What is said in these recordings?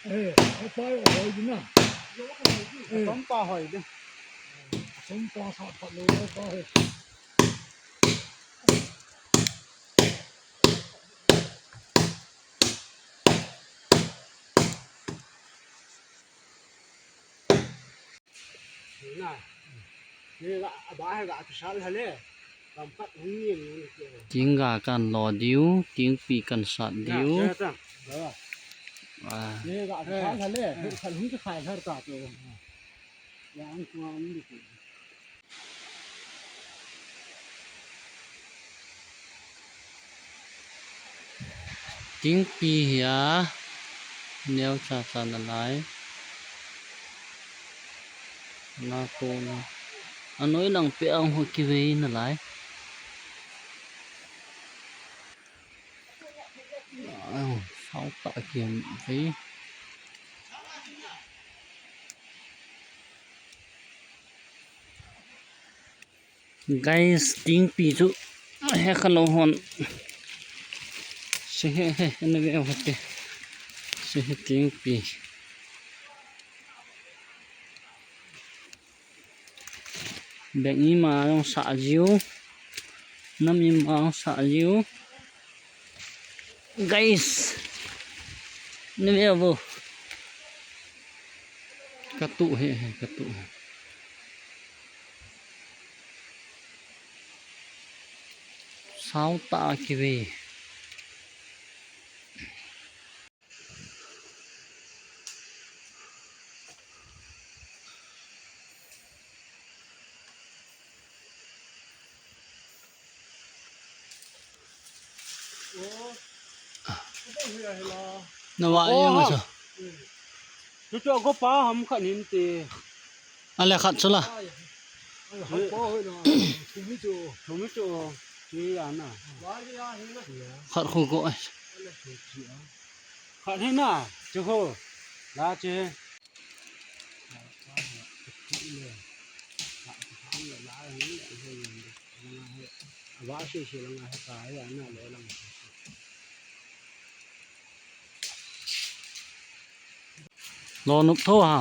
ເອີ ເອົາປາຫອຍຢູ່ນະ ເອີ ປາຫອຍເດ້ ສົມປາສາດພັດໂລ ເອົາປາຫອຍ. ຈິງກາກັນລໍດິວ ຈິງປີກັນສາດດິວ ຈິງປີເຮຍ ແນວຊາຊານະລາຍ ນາໂກນ ອາໂນຍຫຼັງເປອງຫົວກິເວນະລາຍ ອ້າວ ເຊົາຕະກຽມເວ. Guys, ຈິງປີຈຸ ແຮກຄະໂລຮອນ ຊິເຮັດໃຫ້ອັນນີ້ເວເອົາໄປ ຊິເຮັດຈິງປີ ແບບນີ້ມາຕ້ອງສະຈິວ ນ້ຳອີ່ມາຕ້ອງສະຈິວ. Guys, ນີ້ແມ່ນບໍ່ ກະຕຸເຮ ກະຕຸເຮ ຊາວຕາກິເວ. ນະວະ ເອີ ຍັງມາຊະ ຈຸດເອົາກໍປາຫຳຂັນຫີນຕິ ອັນແລະຂັດຊະລະ ຂັດຄູ່ກໍ ຂັດໃຫ້ໜ້າ ເຈົ້າໂຄ ລາເຈ. ລໍນຸບໂທຫາ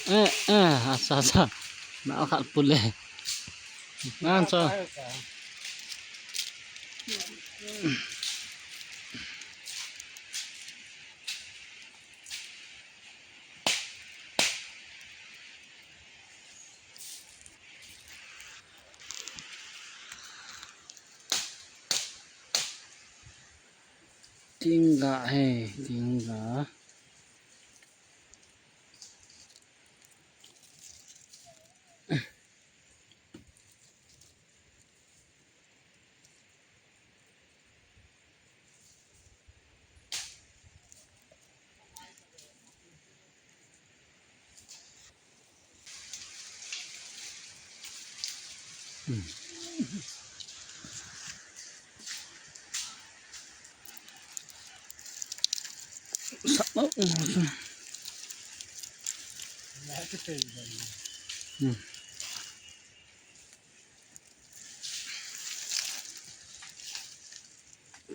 ເອີ ເອີ ອາຊາຊາ ນາເອົາຂັດປຸນເລີຍ ງານຊາ. ຈິງກະເຮ ຈິງກະ.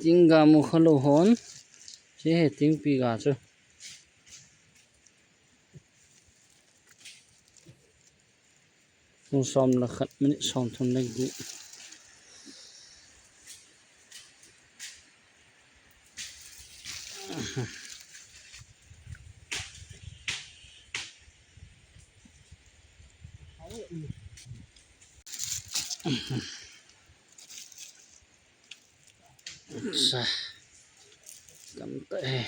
ຈິງກະໂມຄະໂລຮອນ ຊິເຮັດຈິງປີກາຊະ. ສອງລະຄັດ ມານີ້ສອງທຳໄດ້ກູ. ຊະ ກຳແຕ່.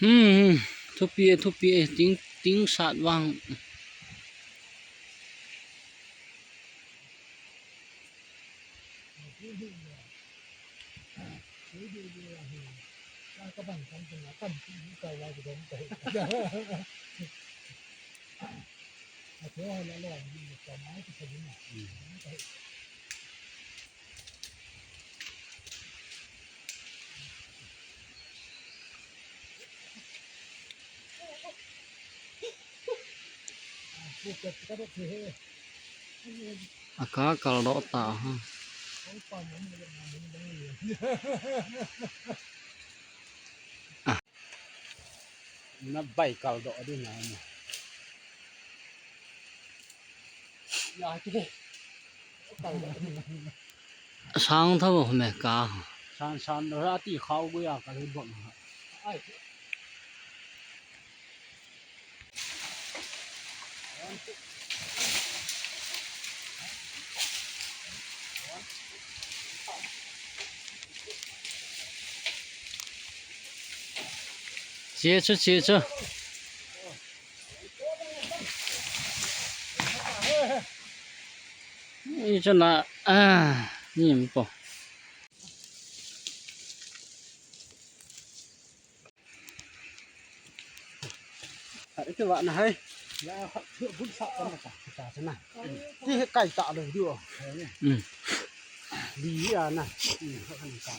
ອືມ ທຸບປີ ທຸບປີ ຕິງ ຕິງສາດຫວ່າງ. ອາກາກາລະດອກຕາ. ນັບໃບເກົ່າດອກດີນະ. ຊ້າງເທົ່າແມ່ກາ ຊ້າງ ຊ້າງ ເອີ ອາຕິເຂົາກູຢາກະເລີຍເບິ່ງ. ເຊຊະ ເຊຊະ ນີ້ຊະນະ ອາ ນີ້ມັນບໍ່ ເອີ ເອີ ວ່ານະເຮີ້ຍ ຢ່າເຊື່ອບຸນສະ ກັນນະ ທີ່ເຮັດໄກ່ຕະເລີຍຢູ່. ອືມ ດີອ່ະນະ ອືມ ເຂົາກັນນະ.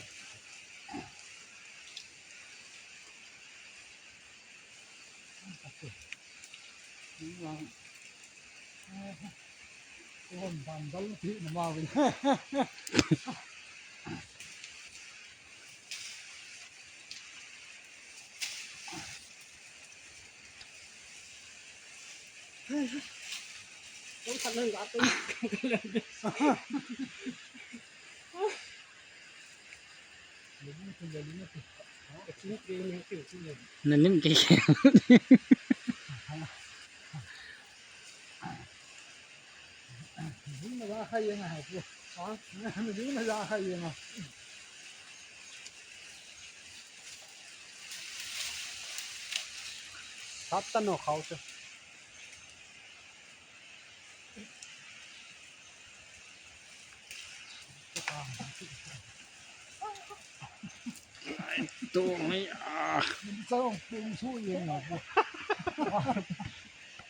ໂຕໃຫ້ອາ ມັນຕ້ອງເປັນຜູ້ເອງນະ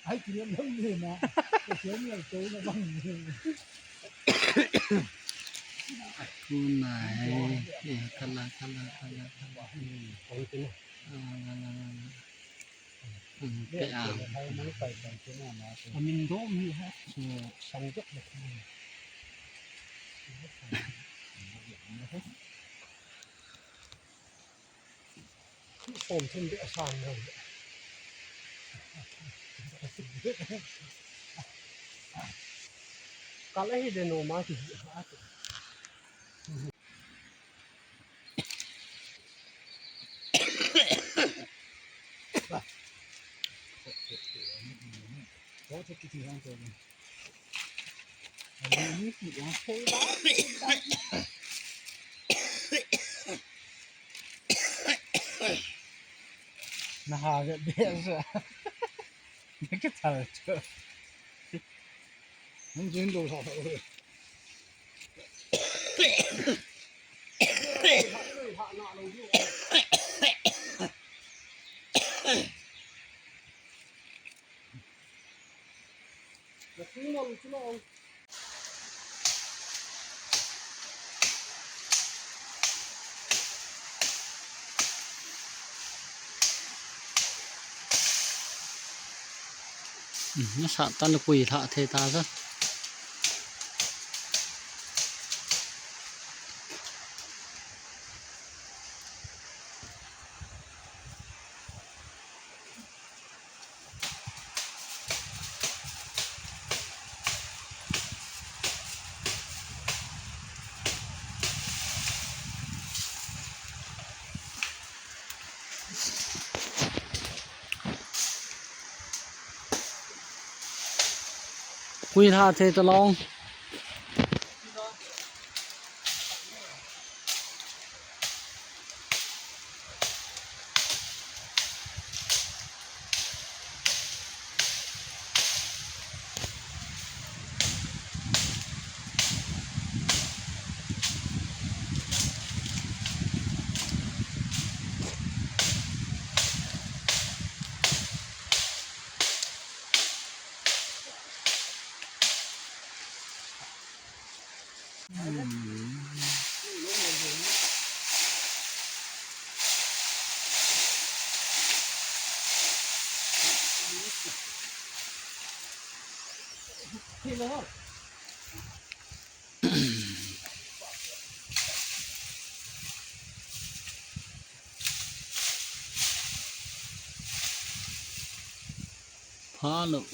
ໃຫ້ກິນເລື່ອງນີ້ນະ ໄປເສຍເງິນໂຕນະບັງ ຜູ້ນາຍ ເອ ກະລະ ກະລະ ກະລະ ກະລະ ອືມ ເອົາໄປນະ ອາ ລະ ລະ ລະ ລະ ອືມ ໄປອາບ ມັນໂດມຢູ່ຮະ ສັນຍົກເລີຍ ໂຮມເຖິງໄດ້ອາສານເລີຍ ການເຮັດໄດໂນມາທີ່ ອືມ ມາສະຕານະກຸຍທະເທຕາຊະ. ກຸຍທາເທຕະລອງ. ພາລົງ.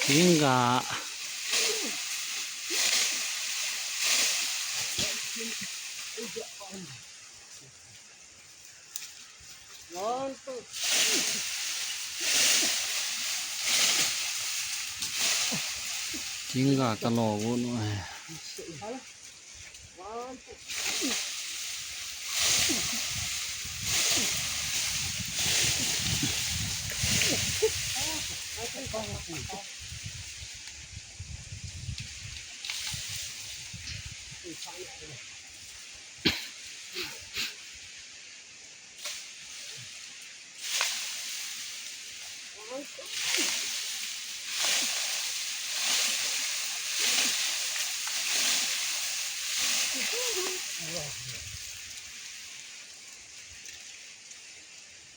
ຈິງກະ ຈິງກະກະຫຼໍໂວນ.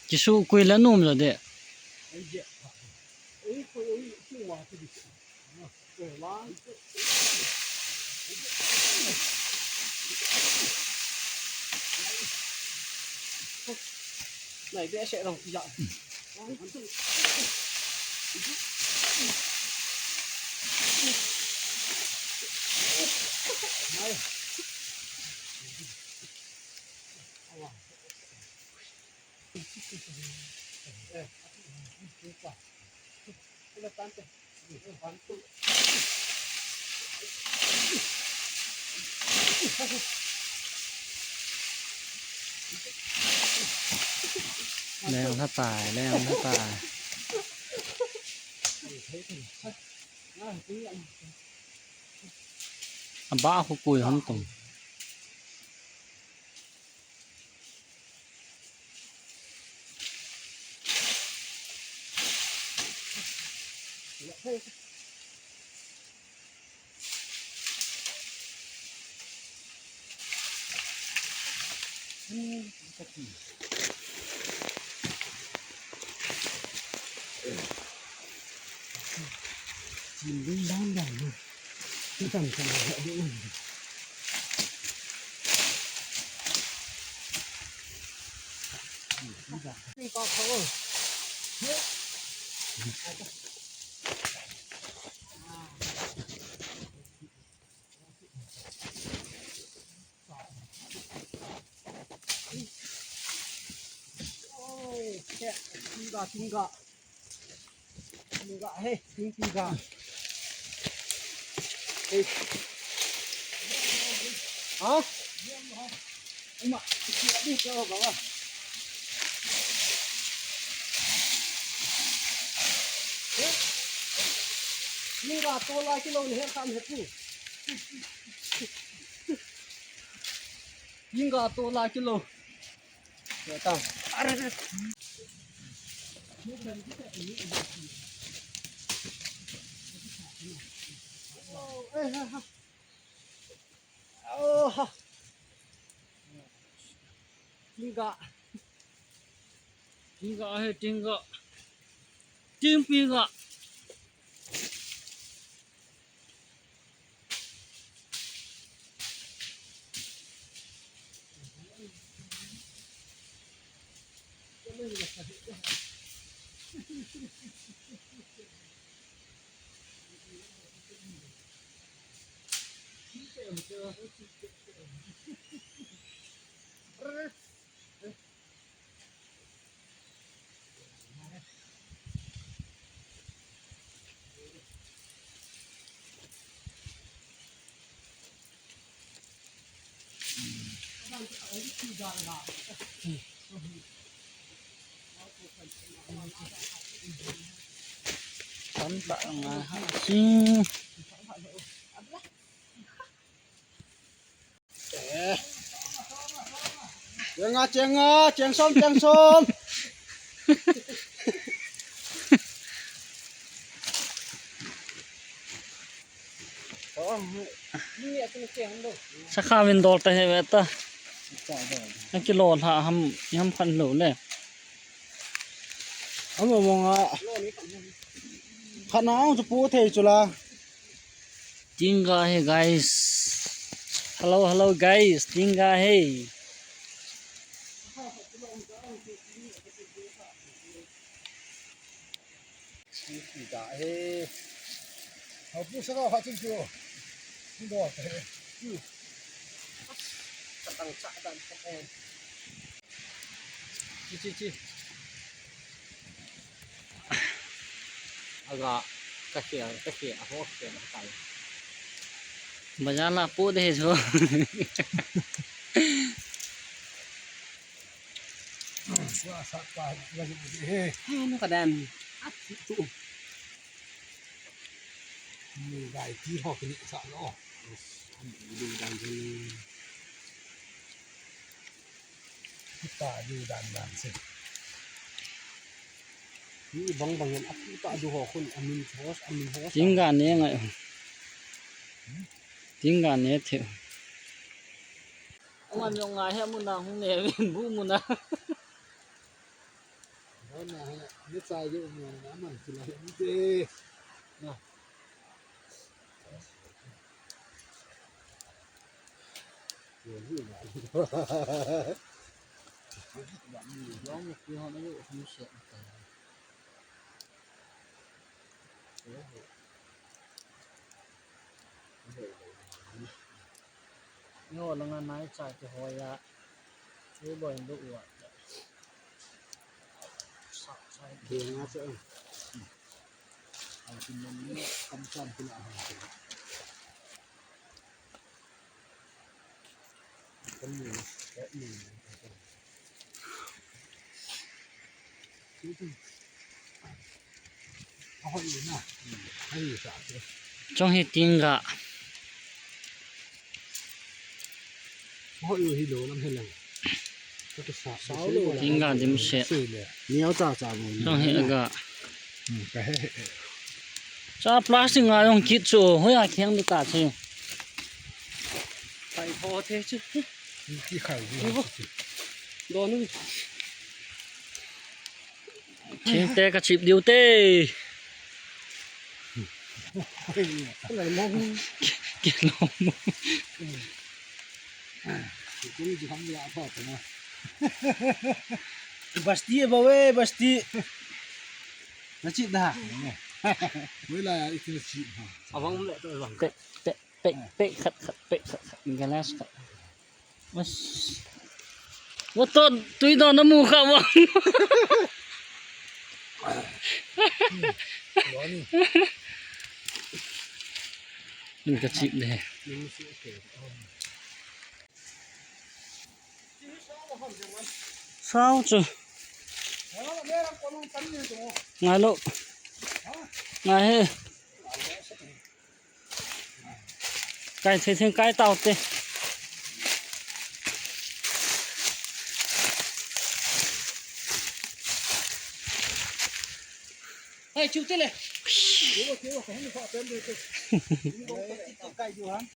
ຈະສູ້ກຸຍແລ້ວໜຸ່ມລະເດ. ແລ້ວຖ້າຕາຍ ແລ້ວຖ້າຕາຍ ອາບ້າ ຄຸກຸຍຫັ້ນຕົງ. ມັນເບິ່ງບ້ານໃດເນາະ ຄືກັນກັນເນາະ ນີ້ກໍເຂົາ โอ้ย แกะ ปิงกา ปิงกา ปิงกา เฮ้ย ปิง ปิงกา เฮ้ย ฮะ มา เสียดิ เจ้าบอกว่า เฮ้ย ปิงกา ตัวหลายกิโลนี่ เห็นคำเห็นผู้ ปิงกา ตัวหลายกิโล เดี๋ยวต้อง โอ้โห ปิงกา ปิงกา เฮ้ย ปิงกา ปิงกา เจ๋งอ่ะ เจ๋งอ่ะ เจ๋งส้ม เจ๋งส้ม สาขาวินดอลแต่เฮเวตา นักกิโลละหำ หำพันโลเลย เอามามองอ่ะ ขนาดจะปูเทจุลา Tinga he, guys. Hello, hello, guys. Tinga he. Tinga he. Hau pu sa ka ha chin chu. Tinga he. Chu. Ka tang cha tan ka he. Chi, chi, chi. Aga, ka khia, ka khia, a ho khia, ka tai. Ba ja la pu de so. Wa sa pa, wa ji de. Ha, no ka dan. Ap tu. Ni dai ti ho kini sa no. Ni dai ti. Kita di dan dan se. Ni bang bang yan aku tak ada ho kun amin hos, amin hos. Tinggal ni ngai. Tinggal ni te. Ngan yong ngai he mun na hung ne win bu mun na. Hon na he, ni chai yo mun na man kila he ni te. Na. Yo, lengan naik chai ke hoya. Ni boy ndu wa. Sa chai. Dia ngasa. Chong hi ting ga. Ting ga dim se. Chong hi ga. Cha plastic nga yong kit chu, hoi a kheng mi ta chu. Khai pho the chu. Ki khai ni. Don ni. Thing te ka chip diu te. Lai mong. Ki long. Basti ba we, basti. Na chip da. Wei lai a, i ti na chip ha. Awang le to awang. Pe, pe, pe, pe, khat, khat, pe, khat, khat. Galas khat. Mas. Wa to, tui don na mu kha wa. Ni ka chip de. Sao chu. Ngai lo. Ngai he. Kai thei theng kai tau te. Hai chu te le. Kai chu han.